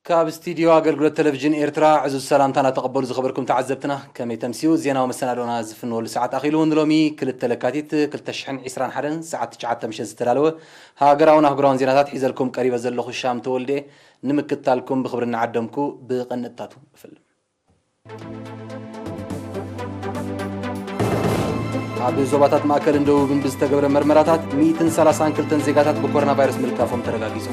ካብ ስቱዲዮ ኣገልግሎት ቴሌቪዥን ኤርትራ ዕዙዝ ሰላምታ እናተቐበሉ ዝኸበርኩም ተዓዘብትና፣ ከመይ ተምስዩ? ዜናዊ መሰናዶና ዝፍንወሉ ሰዓት ኣኺሉ። ንሎሚ ክልተ ለካቲት ክልተ ሽሕን ዕስራን ሓደን ሰዓት ትሽዓተ ምሸት ዝተዳለወ ሃገራውን ኣህጉራውን ዜናታት ሒዘልኩም ቀሪበ ዘለኹ ሻም ተወልደ፣ ንምክትታልኩም ብኽብሪ እናዓደምኩ ብቐንጥታቱ እፍልም። ኣብ ዞባታት ማእከልን ደቡብን ብዝተገብረ መርመራታት ሚእትን ሰላሳን ክልተን ዜጋታት ብኮሮና ቫይረስ ምልካፎም ተረጋጊጹ።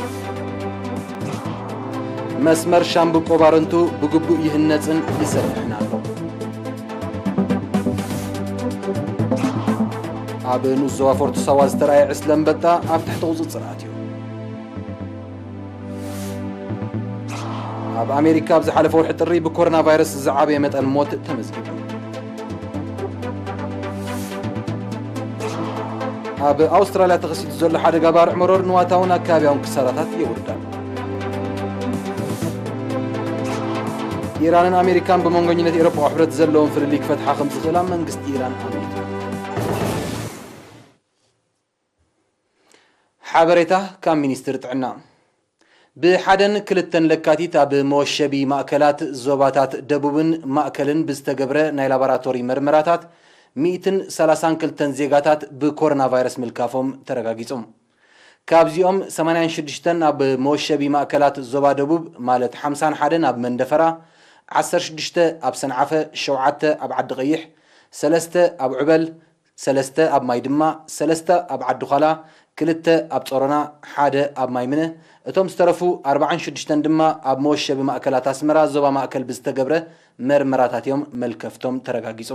መስመር ሻምብቆ ባረንቱ ብግቡእ ይህነጽን ይሰፍሕን ኣሎ። ኣብ ንኡስ ዞባ ፎርቶ ሳዋ ዝተረኣየ ዕስለ ኣንበጣ ኣብ ትሕቲ ቁጽጽር ኣትዩ። ኣብ ኣሜሪካ ኣብ ዝሓለፈ ወርሒ ጥሪ ብኮሮና ቫይረስ ዝዓበየ መጠን ሞት ተመዝጊቡ። ኣብ ኣውስትራልያ ተኸሲቱ ዘሎ ሓደጋ ባርዕ መሮር ንዋታውን ኣከባቢያውን ክሳራታት የውርድ ኣሎ። ኢራንን ኣሜሪካን ብመንጎኝነት ኤውሮጳዊ ሕብረት ዘለዎም ፍልልይ ክፈትሓ ከም ዝኽእላ መንግስቲ ኢራን ኣመልኪቱ። ሓበሬታ ካብ ሚኒስትሪ ጥዕና። ብሓደን ክልተን ለካቲት ኣብ መወሸቢ ማእከላት ዞባታት ደቡብን ማእከልን ብዝተገብረ ናይ ላቦራቶሪ መርመራታት ሚእትን ሰላሳን ክልተን ዜጋታት ብኮሮና ቫይረስ ምልካፎም ተረጋጊጹ። ካብዚኦም ሰማንያን ሽዱሽተን ኣብ መወሸቢ ማእከላት ዞባ ደቡብ፣ ማለት ሓምሳን ሓደን ኣብ መንደፈራ፣ ዓሰርተ ሽዱሽተ ኣብ ሰንዓፈ፣ ሸውዓተ ኣብ ዓዲ ቀይሕ፣ ሰለስተ ኣብ ዑበል፣ ሰለስተ ኣብ ማይ ድማ፣ ሰለስተ ኣብ ዓዲ ዃላ፣ ክልተ ኣብ ጾሮና፣ ሓደ ኣብ ማይ ምነ። እቶም ዝተረፉ ኣርባዓን ሽዱሽተን ድማ ኣብ መወሸቢ ማእከላት ኣስመራ ዞባ ማእከል ብዝተገብረ መርመራታት እዮም መልከፍቶም ተረጋጊጹ።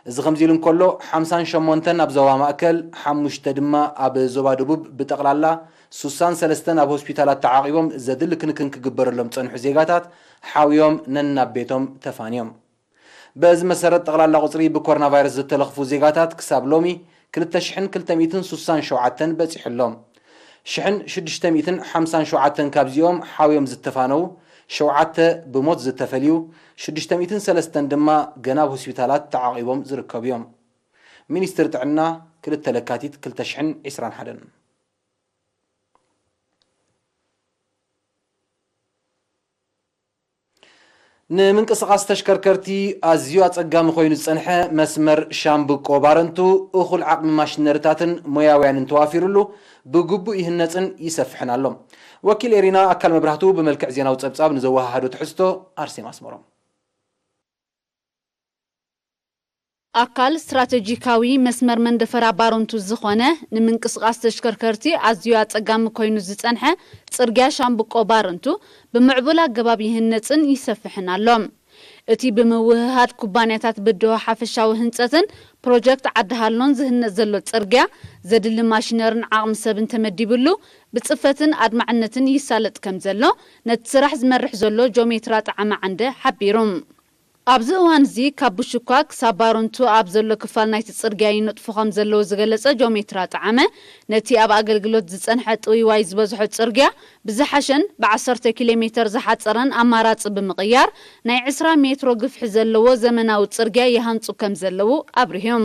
እዚ ከምዚ ኢሉ እንከሎ፣ ሓምሳን ሸሞንተን ኣብ ዞባ ማእከል፣ ሓሙሽተ ድማ ኣብ ዞባ ደቡብ፣ ብጠቕላላ ሱሳን ሰለስተን ኣብ ሆስፒታላት ተዓቒቦም ዘድሊ ክንክን ክግበረሎም ጸንሑ ዜጋታት ሓውዮም ነናብ ቤቶም ተፋንዮም። በዚ መሰረት፣ ጠቕላላ ቁጽሪ ብኮሮና ቫይረስ ዝተለኽፉ ዜጋታት ክሳብ ሎሚ ክልተ ሽሕን ክልተ ሚእትን ሱሳን ሸውዓተን በጺሑ ኣሎ። ሽሕን ሽዱሽተ ሚእትን ሓምሳን ሸውዓተን ካብዚኦም ሓውዮም ዝተፋነዉ፣ ሸውዓተ ብሞት ዝተፈልዩ፣ ሽዱሽተ ሚእትን ሰለስተን ድማ ገና ኣብ ሆስፒታላት ተዓቒቦም ዝርከቡ እዮም። ሚኒስትሪ ጥዕና፣ ክልተ ለካቲት ክልተ ሽሕን ዕስራን ሓደን። ንምንቅስቓስ ተሽከርከርቲ ኣዝዩ ኣጸጋሚ ኮይኑ ዝጸንሐ መስመር ሻምብቆ ባረንቱ፣ እኹል ዓቕሚ ማሽነሪታትን ሞያውያንን ተዋፊሩሉ፣ ብግቡእ ይህነጽን ይሰፍሕን ኣሎ። ወኪል ኤሪና ኣካል መብራህቱ ብመልክዕ ዜናዊ ጸብጻብ ንዘወሃሃዶ ትሕዝቶ፣ ኣርሴማ ኣስመሮም። ኣካል ስትራተጂካዊ መስመር መንደፈራ ባረንቱ ዝኾነ፣ ንምንቅስቓስ ተሽከርከርቲ ኣዝዩ ኣጸጋሚ ኮይኑ ዝጸንሐ ጽርግያ ሻምብቆ ባረንቱ፣ ብምዕቡል ኣገባብ ይህነጽን ይሰፍሕን ኣሎ። እቲ ብምውህሃድ ኩባንያታት ብድሆ ሓፈሻዊ ህንጸትን ፕሮጀክት ዓዲ ሃሎን ዝህነጽ ዘሎ ጽርግያ፣ ዘድሊ ማሽነርን ዓቕሚ ሰብን ተመዲብሉ፣ ብጽፈትን ኣድማዕነትን ይሳለጥ ከም ዘሎ፣ ነቲ ስራሕ ዝመርሕ ዘሎ ጆሜትራ ጠዓመ ዓንደ ሓቢሩ። ኣብዚ እዋን እዚ ካብ ብሹኳ ክሳብ ባረንቱ ኣብ ዘሎ ክፋል ናይቲ ጽርግያ ይነጥፉ ከም ዘለዉ ዝገለጸ ጆሜትራ ጠዓመ፣ ነቲ ኣብ ኣገልግሎት ዝጸንሐ ጥውይዋይ ዝበዝሖ ጽርግያ ብዝሓሸን ብዓሰርተ ኪሎ ሜተር ዝሓጸረን ኣማራጺ ብምቕያር፣ ናይ ዕስራ ሜትሮ ግፍሒ ዘለዎ ዘመናዊ ጽርግያ ይሃንጹ ከም ዘለዉ ኣብሪሁ።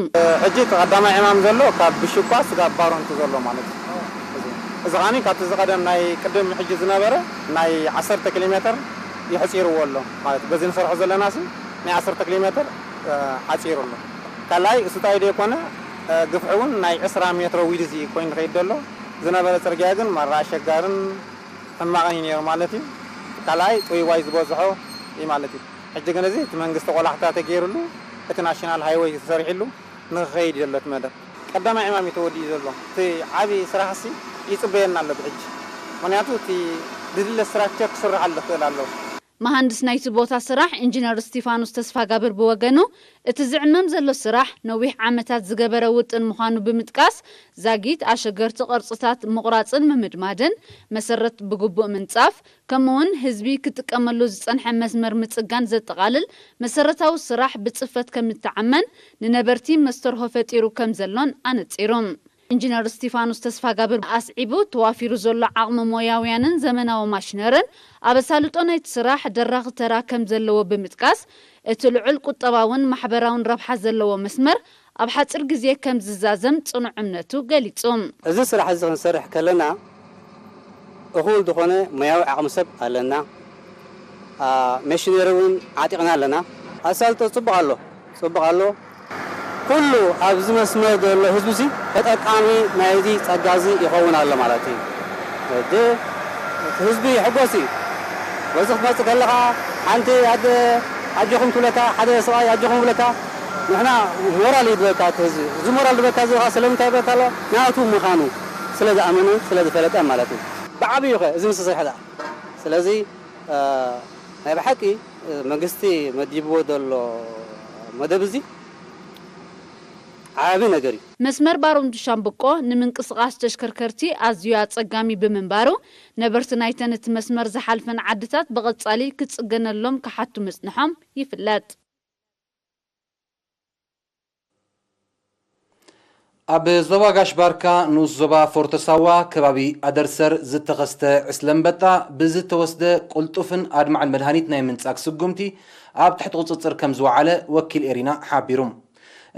ሕጂ እቲ ቀዳማይ ዕማም ዘሎ ካብ ብሹኳ ስጋብ ባረንቱ ዘሎ ማለት እዩ። እዚ፣ እዚ ኸኣኒ ካብቲ ዝቐደም ናይ ቅድም ሕጂ ዝነበረ ናይ ዓሰርተ ኪሎ ሜተር የሕጺርዎ ኣሎ ማለት እዩ። በዚ ንሰርሖ ዘለናሲ ናይ ዓሰርተ ኪሎ ሜተር፣ እ፣ ሓጺሩ ኣሎ። ካልኣይ፣ እሱ ጥራይ ዘይኮነ፣ እ፣ ግፍሒ እውን ናይ ዕስራ ሜትሮ ዊድዚ ኮይኑ ይኸይድ ዘሎ። ዝነበረ ጽርግያ ግን ማራ ኣሸጋርን ሕማቕን እዩ ነይሩ ማለት እዩ። ካልኣይ፣ ጥውይዋይ ዝበዝሖ እዩ ማለት እዩ። ሕጂ ግን እዚ እቲ መንግስቲ ቆላሕታ ተገይሩሉ፣ እቲ ናሽናል ሃይወይ ተሰሪሕሉ ንኽኸይድ እዩ ዘሎ እቲ መደብ። ቀዳማይ ዕማም እዩ ተወዲኡ ዘሎ። እቲ ዓቢ ስራሕሲ ይጽበየና ኣሎ ብሕጂ። ምኽንያቱ እቲ ዝድለ ስትራክቸር ክስርሓሉ ይኽእል ኣሎ። መሃንድስ ናይቲ ቦታ ስራሕ ኢንጂነር እስቲፋኖስ ተስፋጋብር ብወገኑ፣ እቲ ዝዕመም ዘሎ ስራሕ ነዊሕ ዓመታት ዝገበረ ውጥን ምዃኑ ብምጥቃስ፣ ዛጊት ኣሸገርቲ ቅርጽታት ምቑራጽን ምምድማድን፣ መሰረት ብግቡእ ምንጻፍ፣ ከምኡውን ህዝቢ ክጥቀመሉ ዝጸንሐ መስመር ምጽጋን ዘጠቓልል መሰረታዊ ስራሕ ብጽፈት ከም እተዓመን ንነበርቲ መስተርሆ ፈጢሩ ከም ዘሎን ኣነጺሩ። ኢንጂነር እስቲፋኖስ ተስፋጋብር ኣስዒቡ፣ ተዋፊሩ ዘሎ ዓቕሚ ሞያውያንን ዘመናዊ ማሽነርን ኣብ ኣሳልጦ ናይቲ ስራሕ ደራኺ ተራ ከም ዘለዎ ብምጥቃስ፣ እቲ ልዑል ቁጠባውን ማሕበራውን ረብሓ ዘለዎ መስመር ኣብ ሓጺር ግዜ ከም ዝዛዘም ጽኑዕ እምነቱ ገሊጹ። እዚ ስራሕ እዚ ክንሰርሕ ከለና፣ እኹል ዝኾነ ሞያዊ ዓቕሚ ሰብ ኣለና። አ፣ ሜሽነሪ እውን ዓጢቕና ኣለና። ኣሳልጦ ጽቡቕ ኣሎ፣ ጽቡቕ ኣሎ። ኩሉ ኣብዚ መስመር ዘሎ ህዝቢ እዚ ተጠቃሚ ናይዚ ጸጋ እዚ ይኸውን ኣሎ ማለት እዩ። ሕጂ እቲ ህዝቢ ይሕጎስ እዩ። በዚ ክትመጽእ ከለኻ ሓንቲ ኣደ ኣጆኹም ትብለካ፣ ሓደ ሰብኣይ ኣጆኹም ይብለካ። ንሕና ሞራል እዩ ዝበካ እቲ ህዝቢ። እዚ ሞራል ዝበካ እዚ ኸኣ ስለምንታይ ይበካ ኣሎ? ናቱ ምዃኑ ስለ ዝኣመነ፣ ስለ ዝፈለጠ ማለት እዩ። ብዓብዩ ኸ እዚ ምስ ተሰርሐ ደኣ? ስለዚ፣ እ፣ ናይ ብሓቂ፣ እ፣ መንግስቲ መዲብዎ ዘሎ መደብ እዚ ዓቢ ነገር እዩ። መስመር ባሮም ዱሻምብቆ ንምንቅስቓስ ተሽከርከርቲ ኣዝዩ ኣጸጋሚ ብምንባሩ፣ ነበርቲ ናይተን እቲ መስመር ዝሓልፈን ዓድታት ብቐጻሊ ክጽገነሎም ክሓቱ ምጽንሖም ይፍለጥ። ኣብ ዞባ ጋሽ ባርካ ንኡስ ዞባ ፎርቶ ሳዋ ከባቢ ኣደርሰር ዝተኸስተ ዕስለ ኣንበጣ ብዝተወስደ ቅልጡፍን ኣድማዕን መድሃኒት ናይ ምንጻግ ስጉምቲ ኣብ ትሕቲ ቁጽጽር ከም ዝወዓለ ወኪል ኤሪና ሓቢሩ።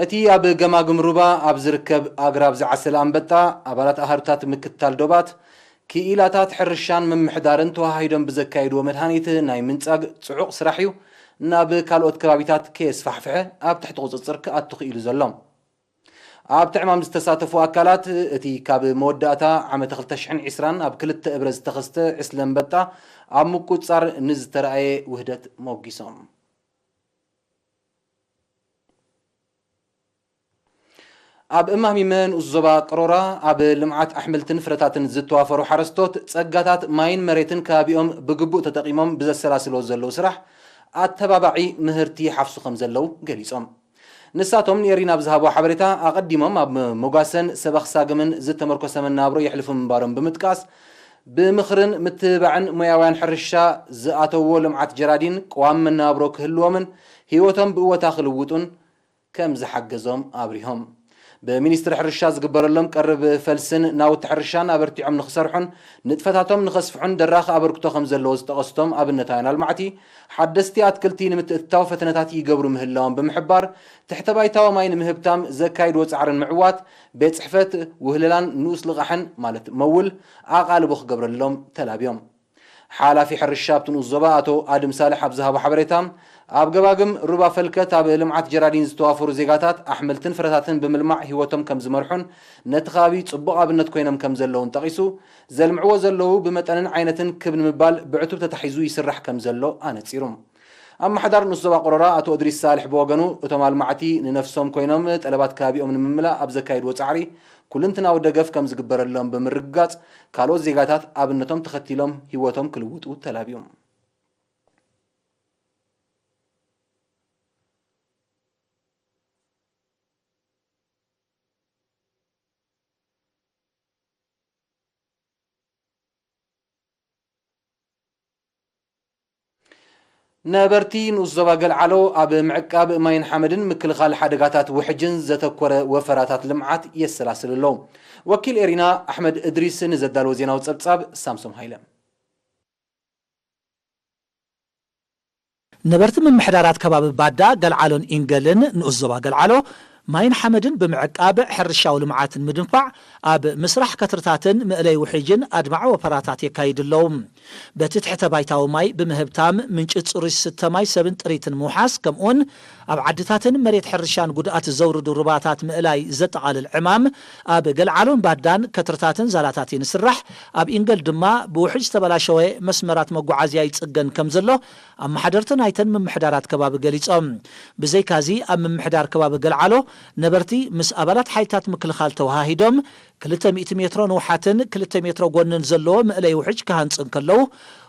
እቲ ኣብ ገማግም ሩባ ኣብ ዝርከብ ኣግራብ ዝዓሰለ ኣንበጣ ኣባላት ኣሃዱታት ምክትታል ዶባት ክኢላታት ሕርሻን ምምሕዳርን ተወሃሂዶም ብዘካየድዎ መድሃኒት ናይ ምንጻግ ጽዑቕ ስራሕ እዩ ናብ ካልኦት ከባቢታት ከየስፋሕፍሐ ኣብ ትሕቲ ቁጽጽር ክኣቱ ክኢሉ ዘሎ። ኣብቲ ዕማም ዝተሳተፉ ኣካላት፣ እቲ ካብ መወዳእታ ዓመተ ክልተ ሽሕን ዕስራን ኣብ ክልተ እብረ ዝተኸስተ ዕስለ ኣንበጣ ኣብ ምቁጽጻር ንዝተረኣየ ውህደት ሞጊሶም። ኣብ እማሚመ ንኡስ ዞባ ቅሮራ ኣብ ልምዓት ኣሕምልትን ፍረታትን ዝተዋፈሩ ሓረስቶት ጸጋታት ማይን መሬትን ከባቢኦም ብግቡእ ተጠቒሞም ብዘሰላስልዎ ዘለዉ ስራሕ ኣተባባዒ ምህርቲ ይሓፍሱ ከም ዘለዉ ገሊጾም። ንሳቶም ንኤሪና ብዝሃብዎ ሓበሬታ ኣቐዲሞም ኣብ መጓሰን ሰበኽ ሳግምን ዝተመርኮሰ መናብሮ የሕልፉ ምንባሮም ብምጥቃስ ብምኽርን ምትብባዕን ሞያውያን ሕርሻ ዝኣተውዎ ልምዓት ጀራዲን ቅዋም መናብሮ ክህልዎምን ህይወቶም ብእወታ ክልውጡን ከም ዝሓገዞም ኣብሪሆም። ብሚኒስትሪ ሕርሻ ዝግበረሎም ቀርብ ፈልስን ናውቲ ሕርሻን ኣበርቲዖም ንኽሰርሑን ንጥፈታቶም ንኸስፍሑን ደራኺ ኣበርክቶ ከም ዘለዎ ዝጠቐሱቶም ኣብነታውያን ኣልማዕቲ፣ ሓደስቲ ኣትክልቲ ንምትእትታው ፈተነታት ይገብሩ ምህላዎም ብምሕባር፣ ትሕተ ባይታዊ ማይ ንምህብታም ዘካይድዎ ጻዕርን ምዕዋት ቤት ጽሕፈት ውህለላን ንኡስ ልቓሕን ማለት መውል ኣቓልቦ ክገብረሎም ተላብዮም። ሓላፊ ሕርሻ ኣብቲ ንኡስ ዞባ ኣቶ ኣድም ሳልሕ ኣብ ዝሃቦ ሓበሬታ፣ ኣብ ገባግም ሩባ ፈልከት ኣብ ልምዓት ጀራዲን ዝተዋፈሩ ዜጋታት ኣሕምልትን ፍረታትን ብምልማዕ ህይወቶም ከም ዝመርሑን ነቲ ከባቢ ጽቡቕ ኣብነት ኮይኖም ከም ዘለውን ጠቒሱ፣ ዘልምዕዎ ዘለዉ ብመጠንን ዓይነትን ክብ ንምባል ብዕቱብ ተታሒዙ ይስራሕ ከም ዘሎ ኣነጺሩ። ኣመሓዳሪ ንኡስ ዞባ ቆሮራ ኣቶ እድሪስ ሳልሕ ብወገኑ፣ እቶም ኣልማዕቲ ንነፍሶም ኮይኖም ጠለባት ከባቢኦም ንምምላእ ኣብ ዘካይድዎ ጻዕሪ ኩልንትናዊ ደገፍ ከም ዝግበረሎም ብምርግጋጽ፣ ካልኦት ዜጋታት ኣብነቶም ተኸቲሎም ህይወቶም ክልውጡ ተላብዮም። ነበርቲ ንኡስ ዞባ ገልዓሎ ኣብ ምዕቃብ ማይን ሓመድን ምክልኻል ሓደጋታት ውሕጅን ዘተኮረ ወፈራታት ልምዓት የሰላስሉ ኣለዉ። ወኪል ኤሪና ኣሕመድ እድሪስ ንዘዳለዎ ዜናዊ ጸብጻብ ሳምሶም ሃይለ። ነበርቲ ምምሕዳራት ከባቢ ባዳ፣ ገልዓሎን ኢንገልን ንኡስ ዞባ ገልዓሎ ማይን ሓመድን ብምዕቃብ ሕርሻዊ ልምዓትን ምድንፋዕ ኣብ ምስራሕ ከትርታትን ምእለይ ውሕጅን ኣድማዒ ወፈራታት የካይዱ ኣለዉ። በቲ ትሕተ ባይታዊ ማይ ብምህብታም ምንጪ ጽሩይ ዝስተ ማይ ሰብን ጥሪትን ምውሓስ፣ ከምኡውን ኣብ ዓድታትን መሬት ሕርሻን ጉድኣት ዘውርዱ ሩባታት ምእላይ ዘጠቓልል ዕማም ኣብ ገልዓሎን ባዳን ከትርታትን ዛላታትን ይስራሕ። ኣብ ኢንገል ድማ ብውሕጅ ዝተበላሸወ መስመራት መጓዓዝያ ይጽገን ከም ዘሎ ኣመሓደርቲ ናይተን ምምሕዳራት ከባቢ ገሊጾም። ብዘይካዚ ኣብ ምምሕዳር ከባቢ ገልዓሎ ነበርቲ ምስ ኣባላት ሓይልታት ምክልኻል ተወሃሂዶም ክልተ ሚእቲ ሜትሮ ንውሓትን ክልተ ሜትሮ ጎንን ዘለዎ መእለይ ውሕጅ ክሃንጹ እንከለዉ፣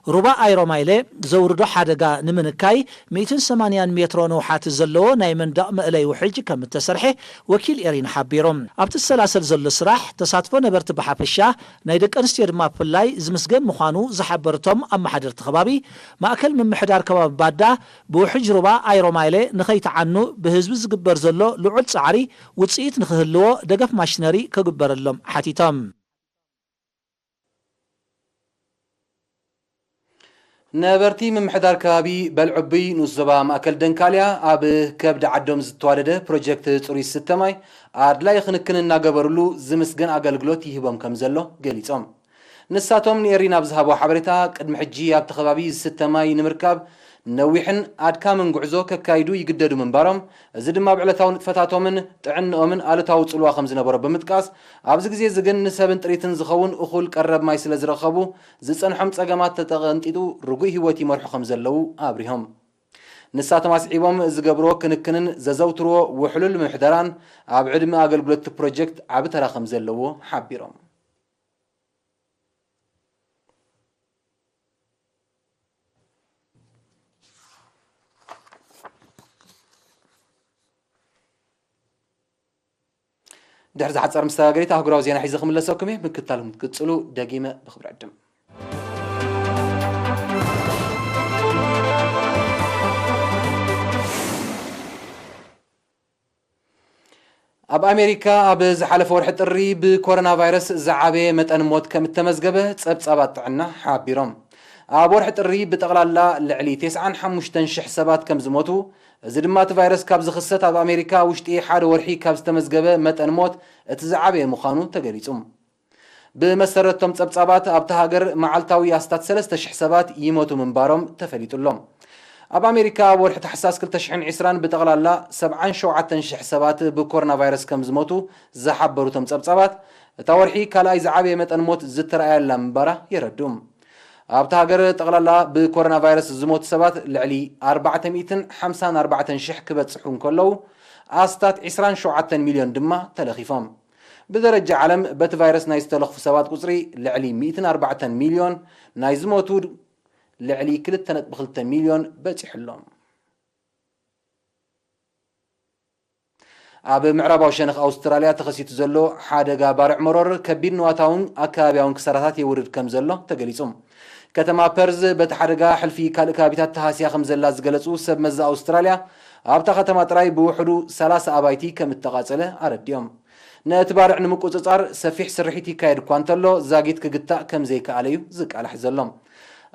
ሩባ ኣይሮማይለ ዘውርዶ ሓደጋ ንምንካይ ሚእትን ሰማንያን ሜትሮ ንውሓት ዘለዎ ናይ መንደቕ መእለይ ውሕጅ ከም እተሰርሐ ወኪል ኤሪና ሓቢሩ። ኣብቲ ዝሰላሰል ዘሎ ስራሕ፣ ተሳትፎ ነበርቲ ብሓፈሻ፣ ናይ ደቂ ኣንስትዮ ድማ ብፍላይ ዝምስገን ምዃኑ ዝሓበሩ እቶም ኣመሓደርቲ ከባቢ፣ ማእከል ምምሕዳር ከባቢ ባዳ ብውሕጅ ሩባ ኣይሮማይለ ንኸይተዓኑ ብህዝቢ ዝግበር ዘሎ ልዑል ጻዕሪ ውጽኢት ንኽህልዎ ደገፍ ማሽነሪ ክግበረሎም ሓቲቶም። ነበርቲ ምምሕዳር ከባቢ በልዕቡይ ንኡስ ዞባ ማእከል ደንካልያ ኣብ ከብዲ ዓዶም ዝተዋደደ ፕሮጀክት ጽሩይ ዝስተ ማይ ኣድላዪ ክንክን እናገበሩሉ ዝምስገን ኣገልግሎት ይህቦም ከም ዘሎ ገሊጾም። ንሳቶም ንኤሪና ኣብ ዝሃብዎ ሓበሬታ፣ ቅድሚ ሕጂ ኣብቲ ከባቢ ዝስተ ማይ ንምርካብ ነዊሕን ኣድካምን ጉዕዞ ከካይዱ ይግደዱ ምንባሮም፣ እዚ ድማ ኣብ ዕለታዊ ንጥፈታቶምን ጥዕንኦምን ኣሉታዊ ጽልዋ ከም ዝነበሮ ብምጥቃስ፣ ኣብዚ ግዜ እዚ ግን ንሰብን ጥሪትን ዝኸውን እኹል ቀረብ ማይ ስለ ዝረኸቡ፣ ዝጸንሖም ጸገማት ተጠቐንጢጡ ርጉእ ህይወት ይመርሑ ከም ዘለዉ ኣብሪሆም። ንሳቶም ኣስዒቦም፣ ዝገብርዎ ክንክንን ዘዘውትርዎ ውሕሉል ምሕደራን ኣብ ዕድመ ኣገልግሎት እቲ ፕሮጀክት ዓቢ ተራ ከም ዘለዎ ሓቢሮም። ድሕሪ ዝሓጸር መሰጋገሪት ኣህጉራዊ ዜና ሒዘ ክምለሰኩም እየ። ምክትታልኩም ክትቅጽሉ ደጊመ ብኽብሪ ዕድም። ኣብ ኣሜሪካ ኣብ ዝሓለፈ ወርሒ ጥሪ ብኮሮና ቫይረስ ዝዓበየ መጠን ሞት ከም እተመዝገበ ጸብጻባት ጥዕና ሓቢሮም። ኣብ ወርሒ ጥሪ ብጠቕላላ ልዕሊ ተስዓን ሓሙሽተን ሽሕ ሰባት ከም ዝሞቱ፣ እዚ ድማ እቲ ቫይረስ ካብ ዝኽሰት ኣብ ኣሜሪካ ውሽጢ ሓደ ወርሒ ካብ ዝተመዝገበ መጠን ሞት እቲ ዝዓበየ ምዃኑ ተገሊጹ። ብመሰረቶም ጸብጻባት፣ ኣብታ ሃገር መዓልታዊ ኣስታት ሰለስተ ሽሕ ሰባት ይሞቱ ምንባሮም ተፈሊጡ ኣሎ። ኣብ ኣሜሪካ ኣብ ወርሒ ታሕሳስ ክልተ ሽሕን ዕስራን ብጠቕላላ ሰብዓን ሸውዓተን ሽሕ ሰባት ብኮሮና ቫይረስ ከም ዝሞቱ ዝሓበሩ እቶም ጸብጻባት፣ እታ ወርሒ ካልኣይ ዝዓበየ መጠን ሞት ዝተረኣየላ ምንባራ የረድኡ። ኣብታ ሃገር ጠቕላላ ብኮሮና ቫይረስ ዝሞቱ ሰባት ልዕሊ ኣርባዕተ ሚእትን ሓምሳን ኣርባዕተን ሽሕ ክበጽሑ እንከለዉ፣ ኣስታት ዕስራን ሸውዓተን ሚልዮን ድማ ተለኺፎም። ብደረጃ ዓለም በቲ ቫይረስ ናይ ዝተለኽፉ ሰባት ቁጽሪ ልዕሊ ሚእትን ኣርባዕተን ሚልዮን፣ ናይ ዝሞቱ ልዕሊ ክልተ ነጥቢ ክልተ ሚልዮን በጺሑ ኣሎ። ኣብ ምዕራባዊ ሸነኽ ኣውስትራልያ ተኸሲቱ ዘሎ ሓደጋ ባርዕ መሮር ከቢድ ንዋታውን ኣከባቢያውን ክሳራታት የውርድ ከም ዘሎ ተገሊጹ። ከተማ ፐርዝ በቲ ሓደጋ ሕልፊ ካልእ ከባቢታት ተሃስያ ከም ዘላ ዝገለጹ ሰብ መዚ ኣውስትራልያ፣ ኣብታ ከተማ ጥራይ ብውሕዱ ሰላሳ ኣባይቲ ከም እተቓጸለ ኣረዲኦም። ነቲ ባርዕ ንምቁጽጻር ሰፊሕ ስርሒት ይካየድ እኳ እንተሎ፣ ዛጊት ክግታእ ከም ዘይከኣለ እዩ ዝቃላሕ ዘሎ።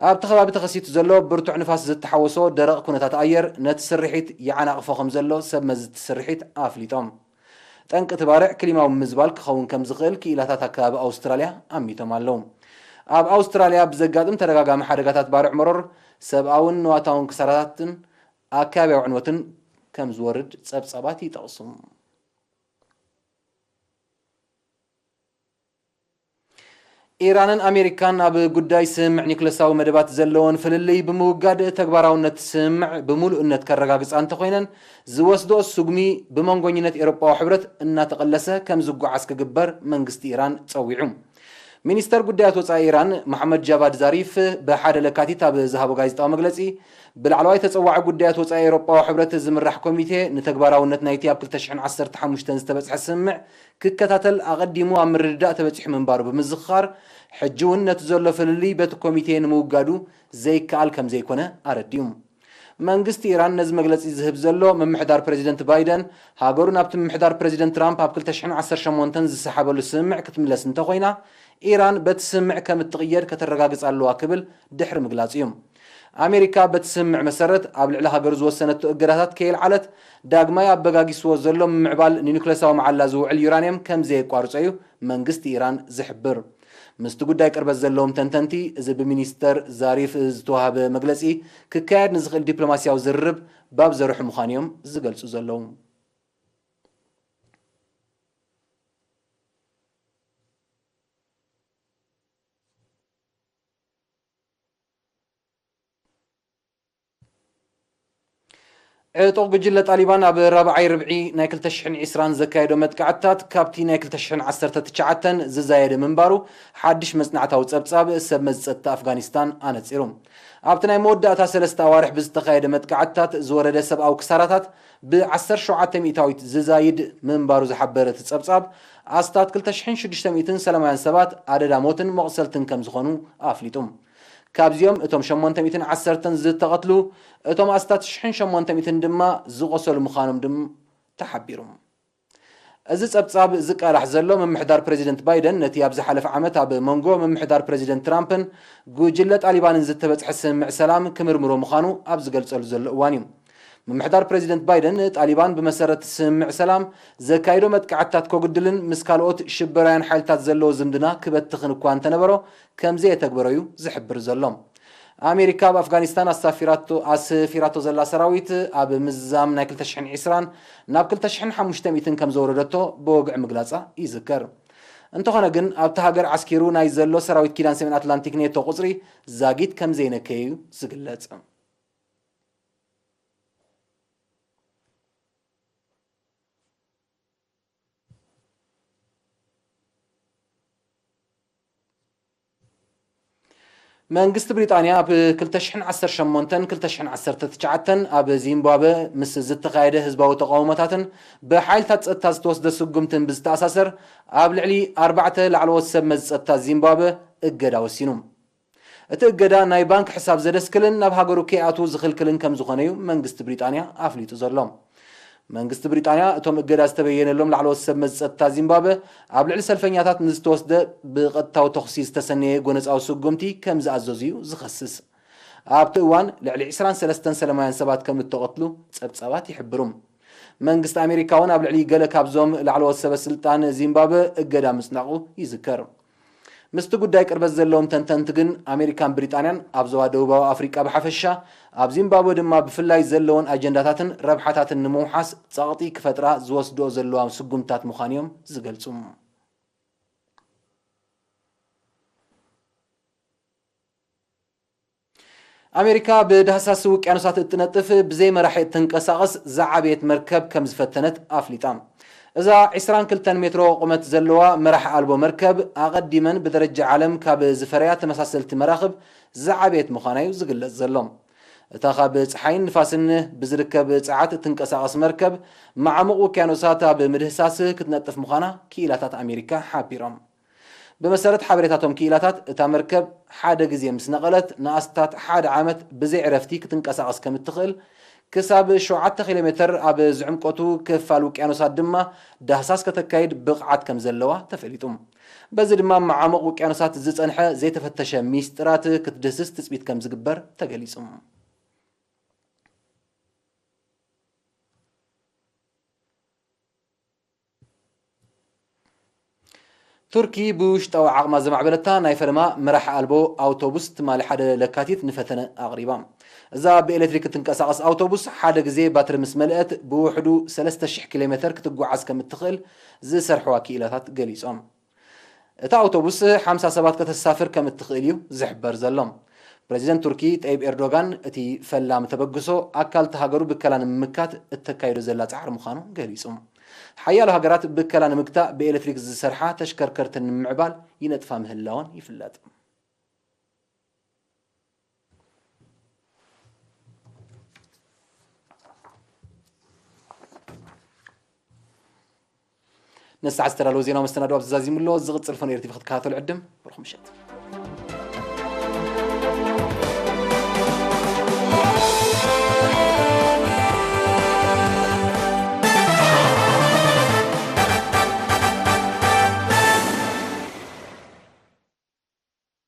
ኣብቲ ከባቢ ተኸሲቱ ዘሎ ብርቱዕ ንፋስ ዝተሓወሶ ደረቕ ኩነታት ኣየር፣ ነቲ ስርሒት ይዓናቕፎ ከም ዘሎ ሰብ መዚ እቲ ስርሒት ኣፍሊጦም። ጠንቂ እቲ ባርዕ ክሊማዊ ምምዝባል ክኸውን ከም ዝኽእል ክኢላታት ኣከባቢ ኣውስትራልያ ኣሚቶም ኣለዉ። ኣብ ኣውስትራልያ ብዘጋጥም ተደጋጋሚ ሓደጋታት ባርዕ መሮር፣ ሰብኣውን ንዋታውን ክሳራታትን ኣከባቢያዊ ዕንወትን ከም ዝወርድ ጸብጻባት ይጠቕሱ። ኢራንን ኣሜሪካን ኣብ ጉዳይ ስምምዕ ኒውክለሳዊ መደባት ዘለወን ፍልልይ ብምውጋድ፣ ተግባራውነት ስምምዕ ብምሉእነት ከረጋግጻ እንተኾይነን፣ ዝወስድኦ ስጉሚ ብመንጎኝነት ኤውሮጳዊ ሕብረት እናተቐለሰ ከም ዝጓዓዝ ክግበር መንግስቲ ኢራን ጸዊዑ። ሚኒስተር ጉዳያት ወጻኢ ኢራን መሓመድ ጃቫድ ዛሪፍ ብሓደ ለካቲት ኣብ ዝሃቦ ጋዜጣዊ መግለጺ፣ ብላዕለዋይ ተጸዋዒ ጉዳያት ወጻኢ ኤውሮጳዊ ሕብረት ዝምራሕ ኮሚቴ ንተግባራውነት ናይቲ ኣብ ክልተ ሽሕን ዓሰርተ ሓሙሽተን ዝተበጽሐ ስምምዕ ክከታተል ኣቐዲሙ ኣብ ምርድዳእ ተበጺሑ ምንባሩ ብምዝኽኻር፣ ሕጂ እውን ነቲ ዘሎ ፍልልይ በቲ ኮሚቴ ንምውጋዱ ዘይከኣል ከም ዘይኮነ ኣረዲኡ። መንግስቲ ኢራን ነዚ መግለጺ ዝህብ ዘሎ፣ ምምሕዳር ፕረዚደንት ባይደን ሃገሩ ናብቲ ምምሕዳር ፕረዚደንት ትራምፕ ኣብ ክልተ ሽሕን ዓሰርተ ሸሞንተን ዝሰሓበሉ ስምምዕ ክትምለስ እንተኾይና፣ ኢራን በቲ ስምምዕ ከም እትቕየድ ከተረጋግጽ ኣለዋ ክብል ድሕሪ ምግላጹ እዩ። ኣሜሪካ በቲ ስምምዕ መሰረት ኣብ ልዕሊ ሃገሩ ዝወሰነቶ እገዳታት ከየልዓለት፣ ዳግማይ ኣበጋጊስዎ ዘሎ ምምዕባል ንኒውክለሳዊ መዓላ ዝውዕል ዩራንየም ከም ዘየቋርጾ እዩ መንግስቲ ኢራን ዝሕብር። ምስቲ ጉዳይ ቅርበት ዘለዎም ተንተንቲ፣ እዚ ብሚኒስተር ዛሪፍ ዝተዋህበ መግለጺ፣ ክካየድ ንዝኽእል ዲፕሎማስያዊ ዝርርብ ባብ ዘርሑ ምዃኑ እዮም ዝገልጹ ዘለዉ። ዕጡቕ ጉጅለ ጣሊባን ኣብ ራብዓይ ርብዒ ናይ ክልተ ሽሕን ዕስራን ዘካየዶ መጥቃዕትታት ካብቲ ናይ ክልተ ሽሕን ዓሰርተ ትሽዓተን ዝዛየደ ምንባሩ ሓድሽ መጽናዕታዊ ጸብጻብ ሰብ መዚ ጸጥታ ኣፍጋኒስታን ኣነጺሩ። ኣብቲ ናይ መወዳእታ ሰለስተ ኣዋርሕ ብዝተኻየደ መጥቃዕትታት ዝወረደ ሰብኣዊ ክሳራታት ብ ዓሰርተ ሸውዓተ ሚእታዊት ዝዛይድ ምንባሩ ዝሓበረ እቲ ጸብጻብ፣ ኣስታት ክልተ ሽሕን ሽዱሽተ ሚእትን ሰላማውያን ሰባት ኣደዳ ሞትን መቑሰልትን ከም ዝኾኑ ኣፍሊጡ። ካብዚኦም እቶም ሸሞንተ ሚእትን ዓሰርተን ዝተቐትሉ፣ እቶም ኣስታት ሽሕን ሸሞንተ ሚእትን ድማ ዝቖሰሉ ምዃኖም ድማ ተሓቢሩ። እዚ ጸብጻብ ዝቃላሕ ዘሎ፣ ምምሕዳር ፕረዚደንት ባይደን ነቲ ኣብ ዝሓለፈ ዓመት ኣብ መንጎ ምምሕዳር ፕረዚደንት ትራምፕን ጉጅለ ጣሊባንን ዝተበጽሐ ስምምዕ ሰላም ክምርምሮ ምዃኑ ኣብ ዝገልጸሉ ዘሎ እዋን እዩ። ምምሕዳር ፕረዚደንት ባይደን፣ ጣሊባን ብመሰረት ስምምዕ ሰላም ዘካይዶ መጥቃዕትታት ከጉድልን ምስ ካልኦት ሽበራውያን ሓይልታት ዘለዎ ዝምድና ክበትኽን እኳ እንተነበሮ፣ ከም ዘየተግበሮ እዩ ዝሕብር ዘሎ። ኣሜሪካ ኣብ ኣፍጋኒስታን ኣሳፊራቶ-፣ ኣስፊራቶ ዘላ ሰራዊት ኣብ ምዝዛም ናይ ክልተ ሽሕን ዕስራን ናብ ክልተ ሽሕን ሓሙሽተ ሚእትን ከም ዘወረደቶ ብወግዒ ምግላጻ ይዝከር። እንተኾነ ግን፣ ኣብቲ ሃገር ዓስኪሩ ናይ ዘሎ ሰራዊት ኪዳን ሰሜን ኣትላንቲክ ኔቶ ቁጽሪ ዛጊት ከም ዘይነከየ እዩ ዝግለጽ። መንግስቲ ብሪጣንያ ኣብ ክልተ ሽሕን ዓሰርተ ሸሞንተን ክልተ ሽሕን ዓሰርተ ትሽዓተን ኣብ ዚምባብወ ምስ ዝተኻየደ ህዝባዊ ተቓውሞታትን ብሓይልታት ጸጥታ ዝተወስደ ስጉምትን ብዝተኣሳሰር፣ ኣብ ልዕሊ ኣርባዕተ ላዕለዎት ሰብ መዚ ጸጥታ ዚምባብወ እገዳ ወሲኑ። እቲ እገዳ ናይ ባንክ ሕሳብ ዘደስክልን ናብ ሃገሩ ከይኣትዉ ዝኽልክልን ከም ዝኾነ እዩ መንግስቲ ብሪጣንያ ኣፍሊጡ ዘሎ። መንግስቲ ብሪጣንያ እቶም እገዳ ዝተበየነሎም ላዕለዎት ሰብ መዚ ጸጥታ ዚምባብወ ኣብ ልዕሊ ሰልፈኛታት ንዝተወስደ ብቐጥታዊ ተኹሲ ዝተሰነየ ጎነጻዊ ስጉምቲ ከም ዝኣዘዙ እዩ ዝኸስስ። ኣብቲ እዋን ልዕሊ ዕስራን ሰለስተን ሰላማውያን ሰባት ከም እተቐትሉ ጸብጻባት ይሕብሩ። መንግስቲ ኣሜሪካ እውን ኣብ ልዕሊ ገለ ካብዞም ላዕለዎት ሰበ ስልጣን ዚምባብወ እገዳ ምጽናቑ ይዝከር። ምስቲ ጉዳይ ቅርበት ዘለዎም ተንተንቲ ግን፣ ኣሜሪካን ብሪጣንያን ኣብ ዞባ ደቡባዊ ኣፍሪቃ ብሓፈሻ፣ ኣብ ዚምባብወ ድማ ብፍላይ ዘለወን ኣጀንዳታትን ረብሓታትን ንምውሓስ ጸቕጢ ክፈጥራ ዝወስድኦ ዘለዋ ስጉምትታት ምዃኑ እዮም ዝገልጹ። ኣሜሪካ ብዳህሳስ ውቅያኖሳት እትነጥፍ ብዘይ መራሒ እትንቀሳቐስ ዝዓበየት መርከብ ከም ዝፈተነት ኣፍሊጣ። እዛ ዕስራን ክልተን ሜትሮ ቁመት ዘለዋ መራሕ ኣልቦ መርከብ፣ ኣቐዲመን ብደረጃ ዓለም ካብ ዝፈረያ ተመሳሰልቲ መራኽብ ዝዓበየት ምዃና እዩ ዝግለጽ ዘሎ። እታ ካብ ጸሓይን ንፋስን ብዝርከብ ጸዓት እትንቀሳቐስ መርከብ፣ መዓሙቕ ውቅያኖሳት ኣብ ምድህሳስ ክትነጥፍ ምዃና ክኢላታት ኣሜሪካ ሓቢሮም። ብመሰረት ሓበሬታቶም ክኢላታት፣ እታ መርከብ ሓደ ግዜ ምስ ነቐለት፣ ንኣስታት ሓደ ዓመት ብዘይ ዕረፍቲ ክትንቀሳቐስ ከም እትኽእል፣ ክሳብ ሸውዓተ ኪሎ ሜተር ኣብ ዝዕምቆቱ ክፋል ውቅያኖሳት ድማ ዳህሳስ ከተካይድ ብቕዓት ከም ዘለዋ ተፈሊጡ። በዚ ድማ፣ መዓሙቕ ውቅያኖሳት ዝጸንሐ ዘይተፈተሸ ሚስጥራት ክትድህስስ ትጽቢት ከም ዝግበር ተገሊጹ። ቱርኪ ብውሽጣዊ ዓቕማ ዘማዕበለታ ናይ ፈለማ መራሕ ኣልቦ ኣውቶቡስ ትማሊ ሓደ ለካቲት ንፈተነ ኣቕሪባ። እዛ ብኤሌክትሪክ እትንቀሳቐስ ኣውቶቡስ፣ ሓደ ግዜ ባትሪ ምስ መልአት ብውሕዱ ሰለስተ ሽሕ ኪሎ ሜተር ክትጓዓዝ ከም እትኽእል ዝሰርሕዋ ክኢላታት ገሊጾም። እታ ኣውቶቡስ ሓምሳ ሰባት ከተሳፍር ከም እትኽእል እዩ ዝሕበር ዘሎ። ፕረዚደንት ቱርኪ ጠይብ ኤርዶጋን፣ እቲ ፈላሚ ተበግሶ ኣካል እታ ሃገሩ ብከላ ንምምካት እተካይዶ ዘላ ጻዕሪ ምዃኑ ገሊጹ። ሓያሎ ሃገራት ብከላ ንምግታእ ብኤሌክትሪክ ዝሰርሓ ተሽከርከርቲ ንምምዕባል ይነጥፋ ምህላወን ይፍለጥ። ነሰዓት ዝተዳለወ ዜናዊ መሰናድኦ ኣብዚ ዛዚሙ ኣሎ። ዝቕጽል ፈነው ኤሪ ቲቪ ክትከታተሉ ዕድም። ብሩኽ ምሸት።